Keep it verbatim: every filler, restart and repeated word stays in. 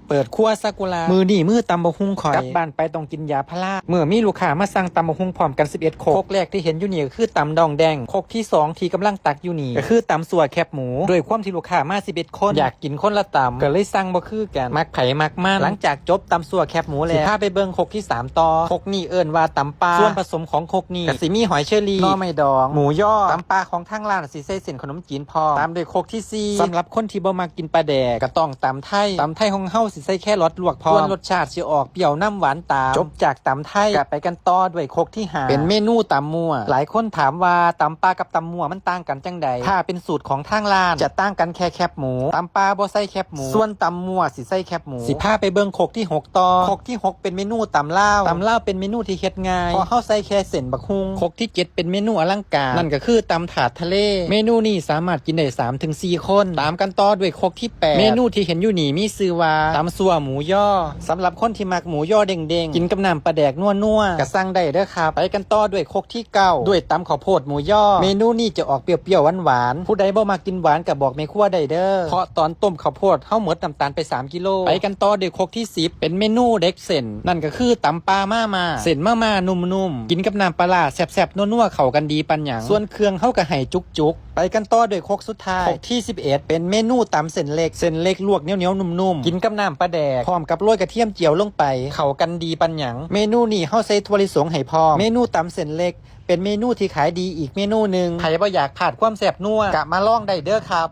เปิดครัวซากุระ มื้อนี้มื้อตำบักหุ่งข่อย กลับบ้านไปต้องกินยาพารา มื้อมีลูกค้ามาสั่งตำบักหุ่งพร้อมกันสิบเอ็ดครก ครกแรกที่เห็นอยู่นี่ก็คือตำดองแดง ครกที่สองที่กำลังตักอยู่นี่ก็คือตำซั่วแคบหมู ด้วยความที่ลูกค้ามาสิบเอ็ดคน อยากกินคนละตำ ก็เลยสั่งบ่คือกัน มักไผมักมัน หลังจากจบตำซั่วแคบหมูแล้ว สิพาไปเบิ่งครกที่สามต่อ ครกนี้เอิ้นว่าตำป่า ส่วนผสมของครกนี้ก็สิมีหอยเชอรี่ หน่อไม้ดอง หมูยอ ตำป่าของทางร้านสิใส่เส้นขนมจีนพร้อม ตามด้วยครกที่สี่ สำหรับคนที่บ่มักกินปลาแดก ก็ต้องตำไทย ตำไทยของเฮาสิใส่แครอทลวกพร้อม ส่วนรสชาติสิออกเปรี้ยวนำหวานตาม จบจากตำไทย ก็ไปกันต่อด้วยครกที่ห้า เป็นเมนูตำมั่ว หลายคนถามว่าตำป่ากับตำมั่วมันต่างกันจั่งใด ถ้าเป็นสูตรของทางร้าน จะต่างกันแค่แคบหมู ตำป่าบ่ใส่แคบหมู ส่วนตำมั่วสิใส่แคบหมู สิพาไปเบิ่งครกที่หกต่อ ครกที่หกเป็นเมนูตำลาว ตำลาวเป็นเมนูที่เฮ็ดง่าย เพราะเฮาใส่แค่เส้นบักหุ่ง ครกที่เจ็ดเป็นเมนูอลังการ นั่นก็คือตำถาดทะเล เมนูนี้สามารถกินได้สามถึงสี่คน ตามกันต่อด้วยครกที่แปด เมนูที่เห็นอยู่นี่มีชื่อว่าตำซั่วหมูยอ สำหรับคนที่มักหมูยอเด้งๆ กินกับน้ำปลาแดกนัวๆ ก็สั่งได้เด้อครับ ไปกันต่อด้วยครกที่เก้า ด้วยตำข้าวโพดหมูยอ เมนูนี้จะออกเปรี้ยวๆหวานๆ ผู้ใดบ่มักกินหวานก็บอกแม่ครัวได้เด้อ เพราะตอนต้มข้าวโพดเฮาหมดน้ำตาลไปสามกิโล ไปกันต่อด้วยครกที่สิบ เป็นเมนูเด็ดเส้น นั่นก็คือตำป่ามาม่า เส้นมาม่านุ่มๆ กินกับน้ำปลาร้าแซ่บๆนัวๆ เข้ากันดีปานหยัง ส่วนเครื่องเฮาก็ให้จุกๆ ไปกันต่อด้วยครกสุดท้าย ครกที่สิบเอ็ด เป็นเมนูตำเส้นเล็ก เส้นเล็กลวกเหนียวๆนุ่มๆ กินกับน้ำปลาแดก พร้อมกับโรยกระเทียมเจียวลงไป เข้ากันดีปานหยัง เมนูนี้เฮาใส่ถั่วลิสงให้พร้อม เมนูตำเส้นเล็ก เป็นเมนูที่ขายดีอีกเมนูหนึ่ง ใครบ่อยากพลาดความแซ่บนัว ก็มาลองได้เด้อครับ